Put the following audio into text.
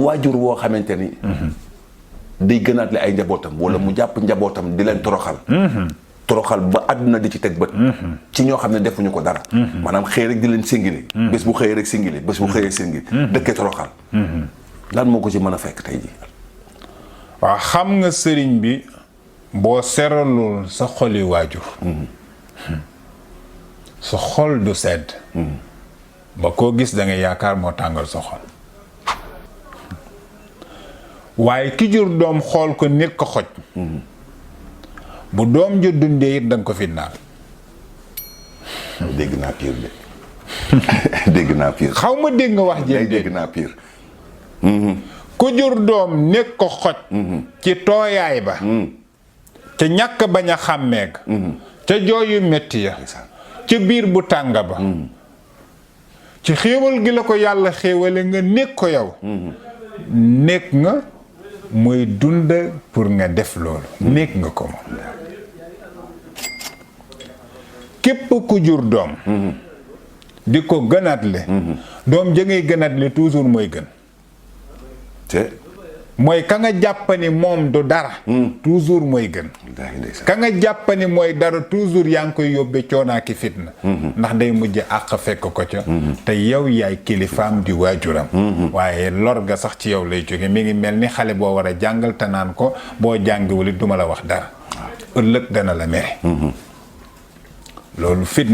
waajur woo xamante ni day gënaat le ay njabootam wala mu jàpp njabootam di leen toroxal ba àdduna di ci teg bët ci ñoo xam ne defuñu ko dara maanaam xëy rek di leen singili bés bu xëyee rek singili bés bu xëyee singili dëkkee toroxal lan moo ko ci mën a fekk tey ji waaw xam nga sëriñ bi boo seralul sa xoli waajur sa xol du sedd ba koo gis da nga yaakaar moo tàngal sa xol waaye ki jur doom xool ko nit ko xoj bu doom ju dundee it danga ko fitnaal dégg naa pire de dégg naa pire xaw ma dégg nga wax jéem dégg naa pire ku jur doom nekk ko xoj ci tooyaay ba ca ñàkk bañ a xàmmeeg ca jooyu metti ya ca biir bu tàng ba ci xéewal gi la ko yàlla xéewale nga nekk ko yow nekk nga mooy dund pour nga def loolu nekk nga ko moom képp ku jur doom di ko gënaatle doom ja ngay gënaatle toujours mooy gën mooy ka nga jàppani moom du dara toujours mooy gën ka nga jàppani mooy dara toujours yaa ngi koy yóbbe coonaaki fitna ndax day mujj àq fekk ko ca te yow yaay kilifaam di waajuram waaye lor ga sax ci yow lay jóge mi ngi mel ni xale boo war a jàngal te naan ko boo jàngiwul duma la wax dara ëllëg dana la mere loolu fitna